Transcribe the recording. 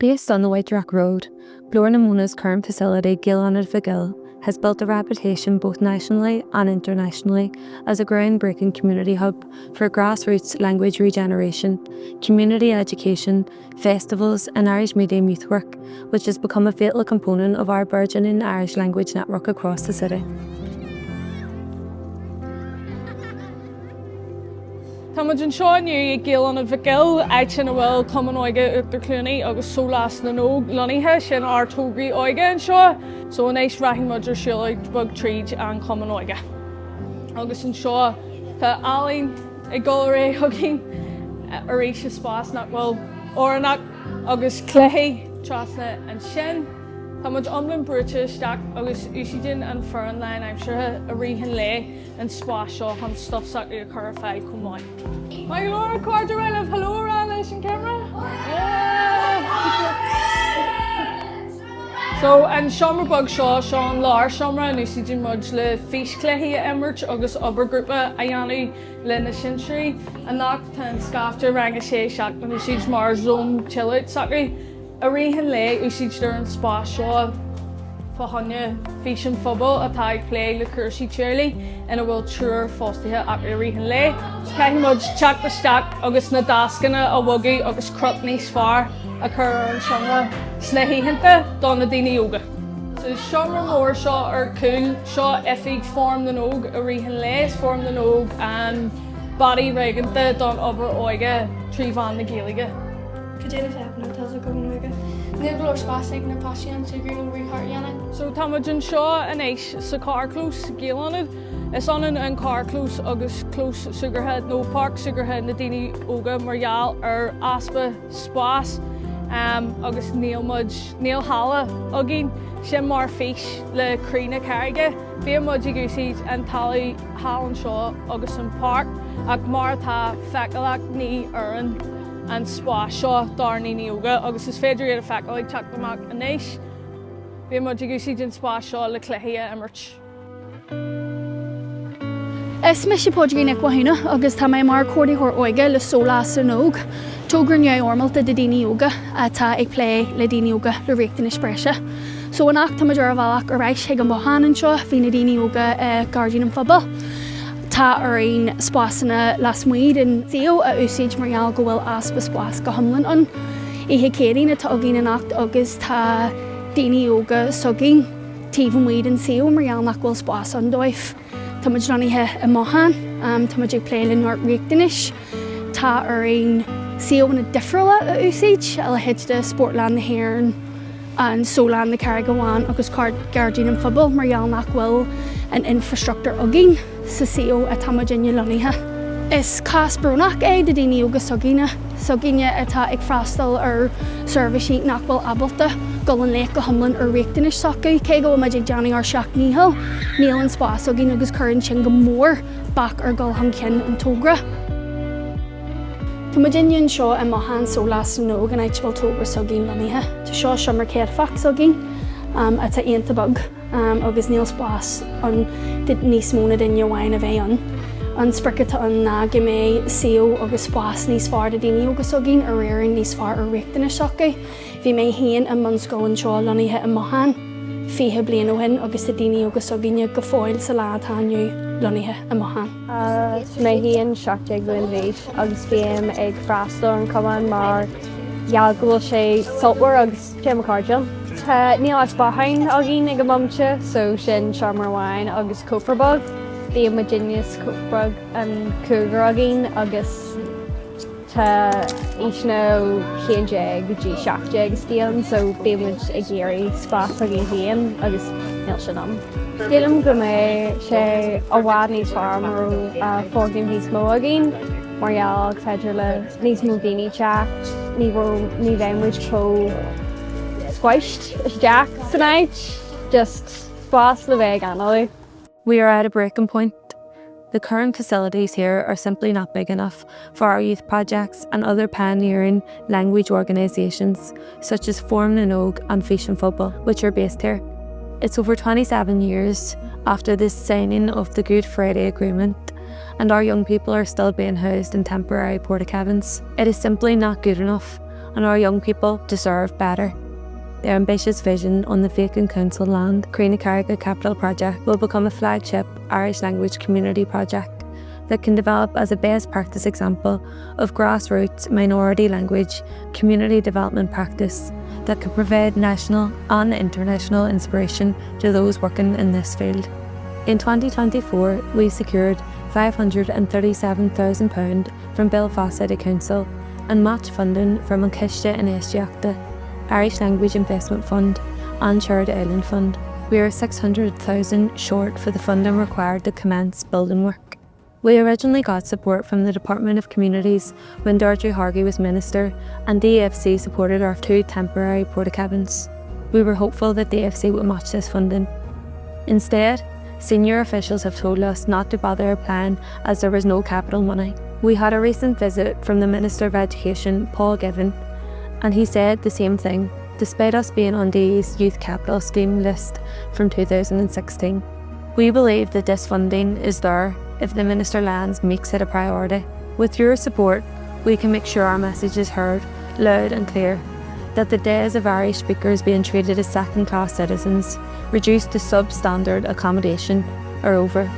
Based on the Whiterock Road, Glór na Móna's current facility Gaelionad Mhic Goill has built a reputation both nationally and internationally as a groundbreaking community hub for grassroots language regeneration, community education, festivals and Irish medium youth work, which has become a vital component of our burgeoning Irish language network across the city. Tá muid anseo inniu ag Gaelionad Mhic Goill, áit ina bhfuil Cumann Óige Uachtar Chluanaí agus Sólás na nÓg lonnaithe, sin ár tograí óige anseo. So anois rachaidh muid ar siúlóid beag tríd an Chumann Óige. Agus anseo tá ealaín ag dul ar aghaidh againn arís i spás nach bhfuil oiriúnach agus cluichí trasna ansin. Tá muid iomlán brúite isteach agus úsáideann an foireann lánaimseartha i rith an lae an spás seo chun stuff s'acu a chur ar fáil chomh maith. Maith go leor a chairde, ar mhaith libh hello a rá leis an ceamara? So an seomra beag seo, seo an lár-seomra a n-úsáideann muid le físchluichí a imirt agus obair grúpa a dhéanamh le na sinsearaigh. Anocht tá an scaifte rang a 6, 7 in úsáid mar zone chill out s'acu. I rith an lae, úsáidtear an spás seo fá choinne Fís an Phobail atá ag plé le cúrsaí teaghlaigh ina bhfuil triúr fostaithe acu i rith an lae. Caithfidh muid teacht isteach agus na deascanna a bhogadh agus crot níos fearr a chur ar an seomra sna hoícheanta do na daoine óga. Sa seomra mór seo ar cúl, seo oifig Fóram na nÓg i rith an lae. Is Fóram na nÓg an body réigiúnda don obair óige trí mheán na Gaeilge. Cad é na fadhbanna atá sa gCumann Óige? Níl go leor spás ag na páistí an súgradh nó rith thart a dhéanamh. So tá muid anseo anois sa carrchlós Gaelionad. Is ionann an carrchlós agus clós súgartha nó páirc súgartha na daoine óga mar gheall ar easpa spás agus níl muid, níl halla againn. Sin mar fís le Croí na Carraige. Bíonn muid ag úsáid an talamh thall anseo agus an páirc ach mar atá feiceálach ní oireann an spás seo dár ndaoine óga agus is féidir iad a feiceáil ag teacht amach anois. Bíonn muid ag úsáid an spás seo le cluichí a imirt. Is mise Pádraigín Nic Mhathúna agus tá mé mar Comhordaitheoir Óige le Sólás na nÓg, togra neamhfhoirmeálta do daoine óga atá ag plé le daoine óga le riachtanais breise. So anocht tá muid ar ár bhealach ar ais chuig an bhothán anseo, bhí na daoine óga i Gairdín an Phobail. Tá orainn spásanna lasmuigh den suíomh a úsáid mar gheall go bhfuil easpa spáis go hiomlán ann. Oíche Céadaoin atá againn anocht agus tá daoine óga s'againn taobh amuigh den suíomh mar gheall nach bhfuil spás ann dóibh. Tá muid lonnaithe i mbothán, tá muid ag plé le neart riachtanais. Tá orainn suíomhanna difriúla a úsáid, a leithéid de Spórtlann na hÉireann, an Sólann na Carraige Bháine agus Gairdín an Phobail mar gheall nach bhfuil an infrastruchtúr againn sa suíomh atá muidinne lonnaithe. Is cás brónach é do daoine óga s'againne, s'againne atá ag freastal ar seirbhísí nach bhfuil ábalta dul i ngleic go hiomlán ar riachtanais s'acu. Cé go bhfuil muid ag déanamh ár seacht ndícheall, níl an spás againn agus cuireann sin go mór bac ar dhul chun cinn an togra. Tá muidinne anseo i mbothán Sólás na nÓg, an áit a bhfuil togra s'againn lonnaithe. Tá seo seomra céadfach s'againn atá iontach beag agus níl spás ann do níos mó na duine amháin a bheith ann. An sprioc atá ann ná go mbeidh suíomh agus spás níos fearr do daoine óga s'againn a riarann níos fearr ar riachtanais s'acu. Bhí mé féin i mbunscoil anseo lonnaithe i mbothán 20 bliain ó shin agus tá daoine óga s'againne go fóill sa lá atá inniu lonnaithe i mbothán. Tá mé féin 17 bliain d'aois agus bím ag freastal ar an chumann mar gheall go bhfuil sé sultmhar agus téann mo chairde ann. Tá, níl ach bothán againn ag an mbomaite so sin seomra amháin agus cófra beag. Bíonn muidinne sa chófra beag an cúigear againn agus. Tá aoiseanna ó 11 go dtí 17 istigh ann so bíonn muid ag iarraidh spás againn féin agus níl sin ann. Sílim go mbeadh sé i bhfad níos fearr mura raibh foirgneamh níos mó againn mar gheall gur féidir le níos mó daoine teacht, ní raibh, ní bheidh muid chomh squashed isteach san áit, just spás le bheith ag análú. We are at a breaking point. The current facilities here are simply not big enough for our youth projects and other pioneering language organisations such as Fóram na nÓg and Fís an Phobail, which are based here. It's over 27 years after the signing of the Good Friday Agreement and our young people are still being housed in temporary porta cabins. It is simply not good enough. and our young people deserve better. Their ambitious vision on the vacant council land, Croí na Carraige Capital Project, will become a flagship Irish language community project that can develop as a best practice example of grassroots minority language community development practice that could provide national and international inspiration to those working in this field. In 2024, we secured £537,000 from Belfast City Council and match funding from An Ciste Infheistíochta, Irish Language Investment Fund and Shared Island Fund. We are 600,000 short for the funding required to commence building work. We originally got support from the Department of Communities when Deirdre Hargey was Minister and DFC supported our two temporary portacabins. We were hopeful that DFC would match this funding. Instead, senior officials have told us not to bother applying as there was no capital money. We had a recent visit from the Minister of Education, Paul Givan, and he said the same thing, despite us being on DE's Youth Capital Scheme list from 2016. We believe that this funding is there if the Minister Lyons makes it a priority. With your support, we can make sure our message is heard loud and clear that the days of Irish speakers being treated as second-class citizens, reduced to substandard accommodation, are over.